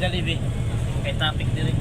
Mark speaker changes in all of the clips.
Speaker 1: Jollibee. Kay traffic diri.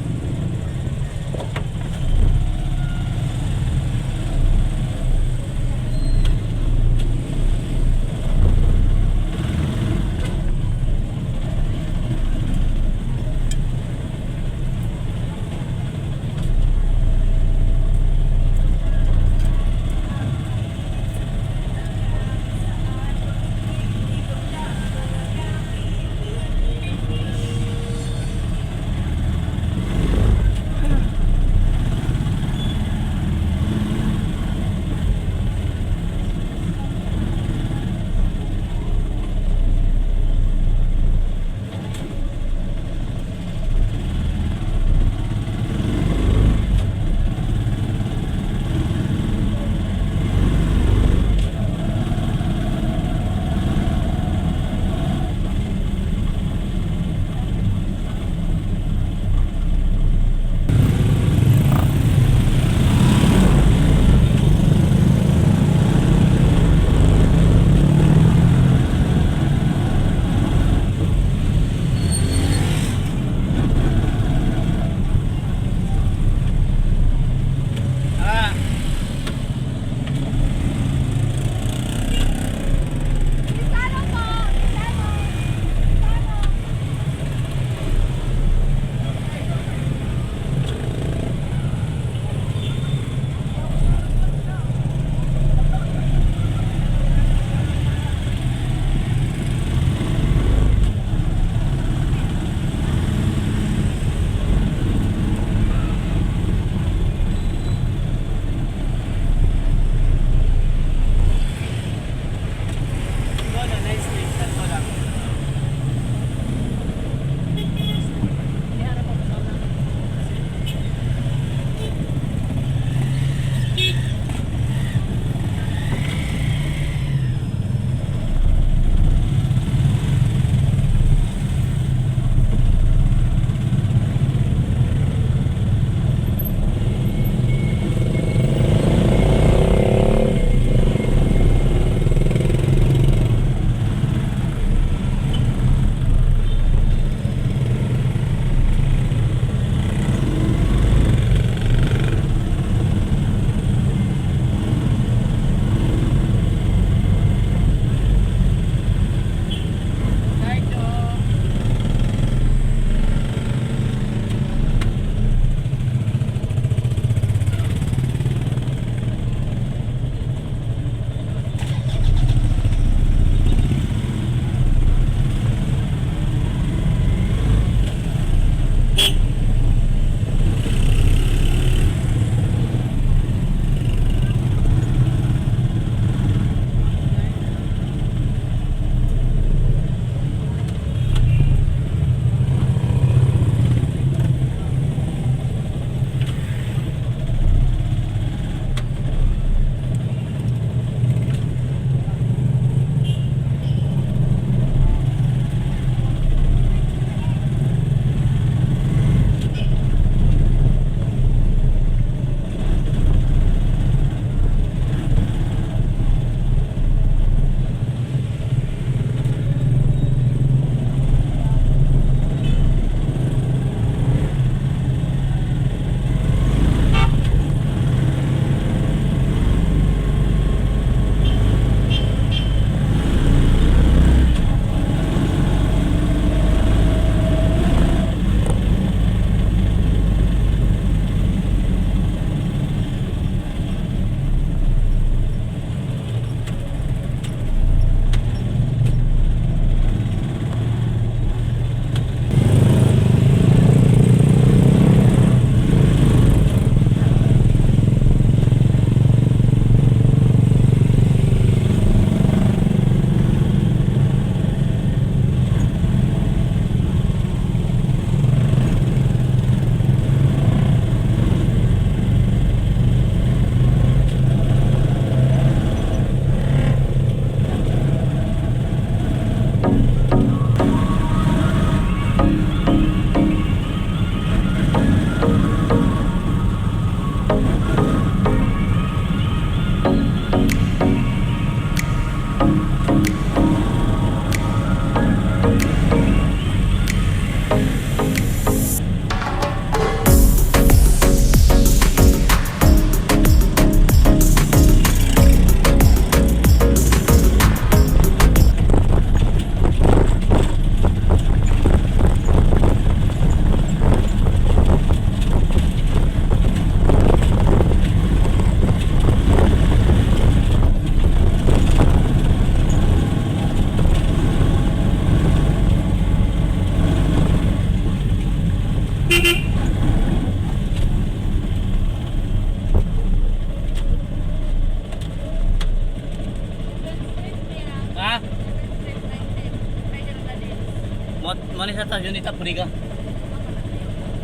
Speaker 1: Mo ni sa ta unita puriga.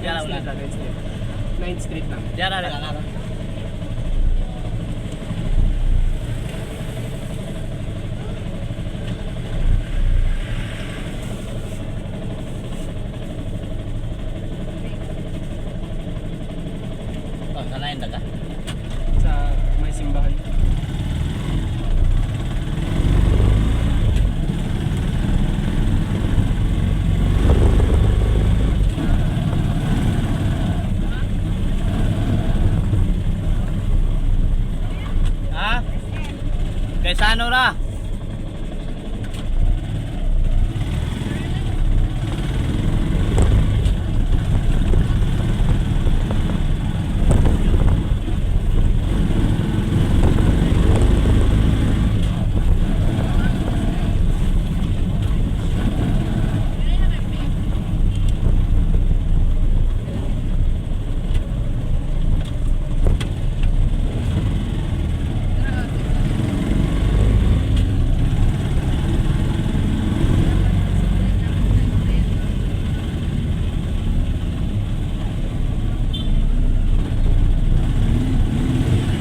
Speaker 1: Diara
Speaker 2: 9th
Speaker 1: wala.
Speaker 2: Street lang, 9th Street. 9th Street lang.
Speaker 1: Diara lang nga. Oh, sanayin daga.
Speaker 2: Sa may simbahan.
Speaker 1: Ha? Kay Sano ra?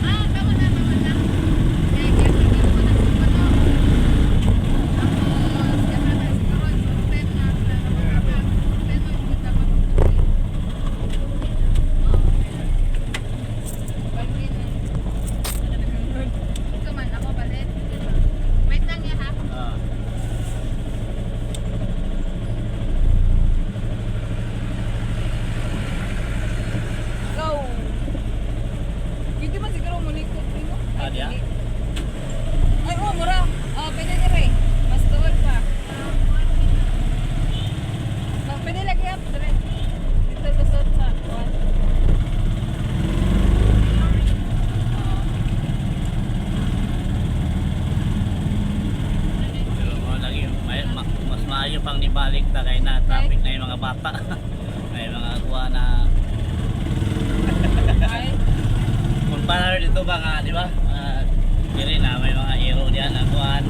Speaker 3: Ah, tama na, tama na. Kaya kaya kaya ko na sa ano. Tapos, siyempre tayo sa karon, so 10 na, na, 10 mo yung dapat mag-uwi. Oo, okay lang. Balhin na. Ikaw man, ako balit. Wait lang ya, ha?
Speaker 1: Ah.
Speaker 4: Go! Dito man siguro mulikot nimo.
Speaker 1: Ah, diya?
Speaker 4: Dili. Ay, oh, mura. Oh, pwede dire. Mas tuol pa. No, pwede lagi up dire. Dito lusot sa kuan.
Speaker 1: Pero mo lagi may, mas maayo pang nibalik ta kay na traffic na yung mga bata. May mga kuha na
Speaker 4: Ay,
Speaker 1: kung para dito ba nga, di ba? Ah, diri na may mga iro diyan na kuan.